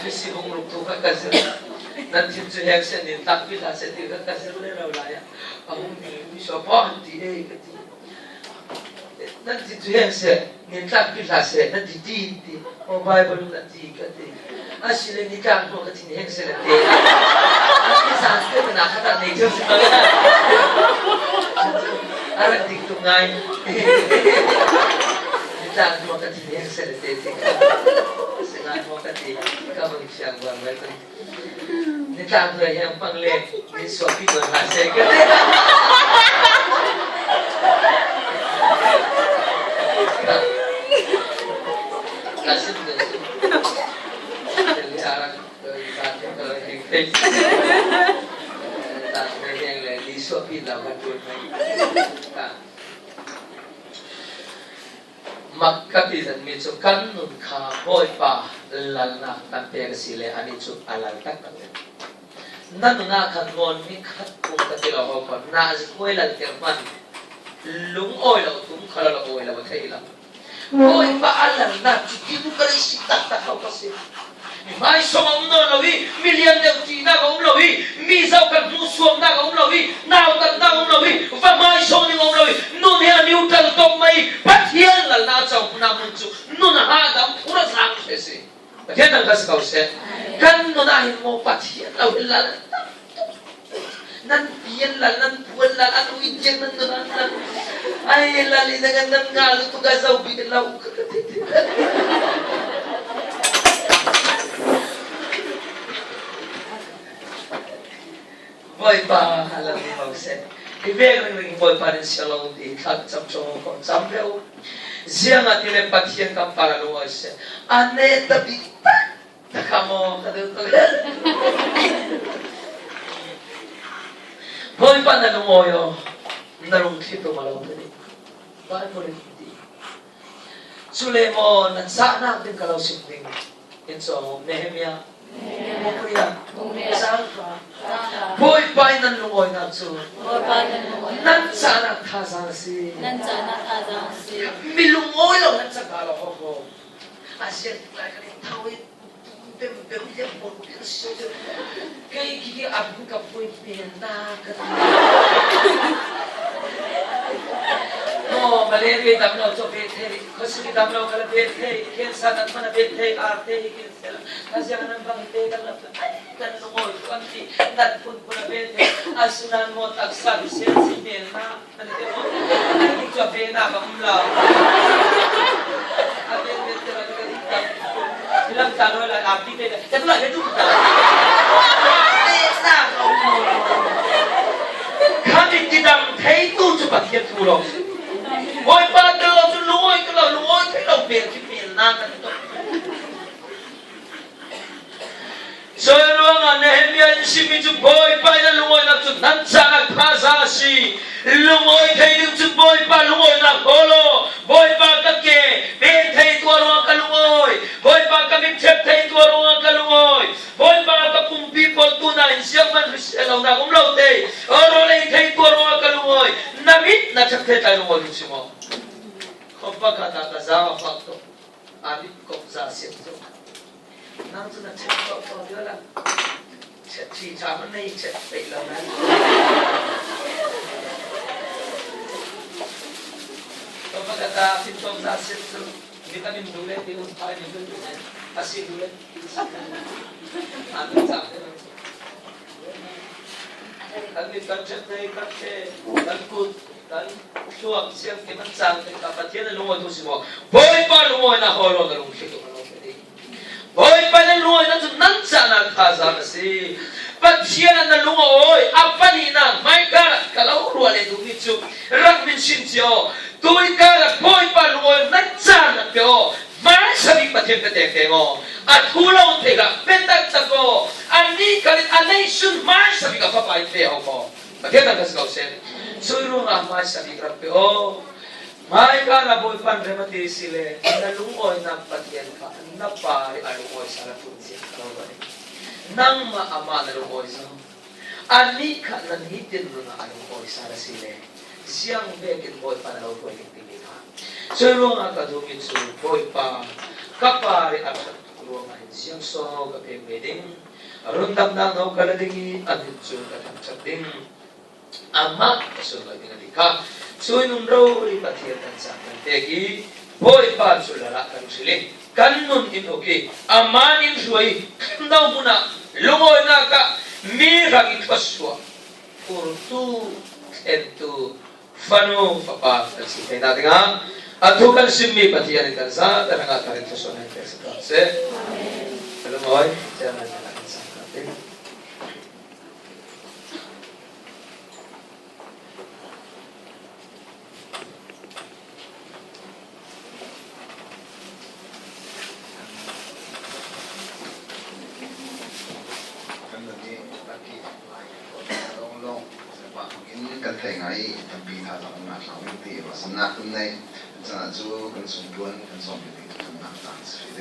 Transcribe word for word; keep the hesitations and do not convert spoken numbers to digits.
Misi hong ruk tu kha ka zir. Nan thin cu heng seh, nin tlak pi hlah seh ti kha ka zir le rau lai ah. A hong ding mi suah pawh an ti ei ka ti. Nan thin cu heng seh, nin tlak pi hlah seh, nan ti ti ti. Aw, Bible na ti ka ti. A si le ni tlak hnu ka thin heng seh na ti. Ni sang te na kha ta nei theu si ma ka. A rak dik tu ngai. Ni tlak hnu ka thin heng seh na ti ti. Si ngai hnu ka ti. Ka bang siang bang ngai tu. Ni tlak hnu hiang pang le, ni suah pi bang hlah seh ka ti. Ka sim ka sim. Ka sim ka sim. Mak ka ti zenmi cu kan nun kha Bawipa lalnak kan pek a si le, anih cu a lal taktak le. Na nun ah khan ngawn mi khat kung ka ti lo ho kho, na zikhuai lal ter hman, lungawi lo, tum kha lo, lo awi lo, a thei lo. Bawipa a lalnak cu ti bu ka lei si taktak lo ka si. Mi hmaisawng a um nawn lo i, mi lian deuh ṭihnak a um lo i, mi zohkhenh hmuhsuamnak a um lo i, nautatnak a um lo i, va hmaisawng ding a um lo i, nun hi a niu ṭal tawk mai i, Pathian lalnak a co hmun ah hmun cu nun a hahdam phur a zang ṭheh si. Pathian thangṭhat si ko seh. Kan nun ah hin maw Pathian lo hi lal. Nan pian lal, nan puan lal, an ui tiang nan nun an lal. Ai, lal i nan, nan ngal lutuk a zo bik lo. Bawipa a lal mi lo seh. Hi vek ringring Bawipa nin siang lo ti hi thla cam ṭhawng ko cam ve u. Ziangahtile Pathian kan pa a lungawi seh. A neta bik tak. Takha maw ka duh tuk. Bawipa na lungawi aw, na lungthli tum a lo ka ti. Bible in ti. Cule maw na cahnak ding ka lo sim ding. In cawng Nehemiah. Nehemiah. Bung riat. Bung riat. Cang hra. Cang hra. Bawipa in nan lungawinak cu. Bawipa in nan lungawinak cu. Nan cahnak thazaang a si. Nan cahnak thazaang a si. Mi lungawi lo nan cangka lo ho ho. A ziat lai ka ning tho i. Bem, bem, bem, bem, bem, bem. Kei khi khi a bung ka pui pen na ka ti. Oh, malaria dam lo cu ve thei, khuasik dam lo ka la ve thei, cancer nan hman a ve thei, arte hi cancer. Ka ziang nan bang te kan la, ai, kan lungawi tu an ti, nan phun phun a ve thei. A sunan maw taksa bi sian si pen na. Lam ta rawi lai, lam ti te, te tu lai, te tu ta. Kha mi tidam thei tu cu Pathian thu lo. Bawipa tel lo cu lungawi tu lo, lungawi thei lo, pel khi pel na kan tuk. Cuih ruangah Nehemiah in simi cu Bawipa in a lungawinak cu nan cahnak thazaang a si. Lungawi thei ding cu Bawipa lungawinak hawl aw. Bawipa ka ke, pe thei tuah ruangah ka lungawi. Bawipa ka mit ṭhep thei tuah ruangah ka lungawi. Bawipa ka pumpi pawl tu nain zianghman hrisel lonak um lo te. Aw, rawl ei thei tuah ruangah ka lungawi. Na mit na ṭhep thei tlai lungawi ding si maw? Khuapa khat ah ka zau a fak tuk. A mit kong za siam cu. Nang cu na chet ko ko dio la. Chet thi cha man nei chet pei lo na. Ko ma ka ta pin kong za siam cu. Vitamin du le ti un pai ni du le. A si du le. A mit cha. Kan mit kan chet nei kan che. Kan kut. Kan thluak siangtho kan cang te kha Pathian a lungawi tu si maw? Bawipa lungawi na hawl aw, na lungthli tu ka lo pe ding. Bawipa na lungawi na cu nan cahnak thazaang a si. Pathian a na lungawi, a pahnihnak hmaika ka lo ruah le duhmi cu rak min sin cio. Tuika rak Bawipa lungawi nan cahnak pe aw. Hmaisa bik Pathian pe tengteng aw. A thu lo thei kha pe taktak aw. A ni kal in a nei sun hmaisa bik a fapa in pe aw maw? Pathian thangṭhat si ko seh. Cuih ruangah hmaisa bik rak pe aw. Hmaika na Bawipa in rem a ti si le, na lungawinak Pathian kha na pa i a lungawi sa na tun si ko. Nangmah amah na lungawi zo. Anih kha na nitin nunah a lungawi sa na si le, ziang vekin Bawipa na lo hruai ding timi kha. Cuih ruangah ka duhmi cu Bawipa, ka pa i a ṭhat Kuamah in siangsaw ka pek ve ding, a rundamna no ka la ding i, a mit cu ka thangṭhat ding. Amah ka sunloih ding a ti kha. Cuih nun rori Pathian kan sang kan pek i, Bawipa cu lal ah kan hrilh i, kan nun in uk i, amah in hruai i, ṭhatnak hmun ah, lungawinak ah, mi hrang i thluasuah, phurtu, thlentu, fanu, fapa kan si theinak dingah a thu kan simmi Pathian in kan zate hrangah thar in thlawsuahnak pek sak seh. Ka lungawi, chairman hna kan sang kan ti. Kan nun i a ti lai lawng lawng, Bawipa hmangin kan theih ngai i, tampi thazaang umnak hna um ti ruahsannak kan nei. Kan caan ah cu kan sungṭuan, kan sawm ti tu kan nak caan si.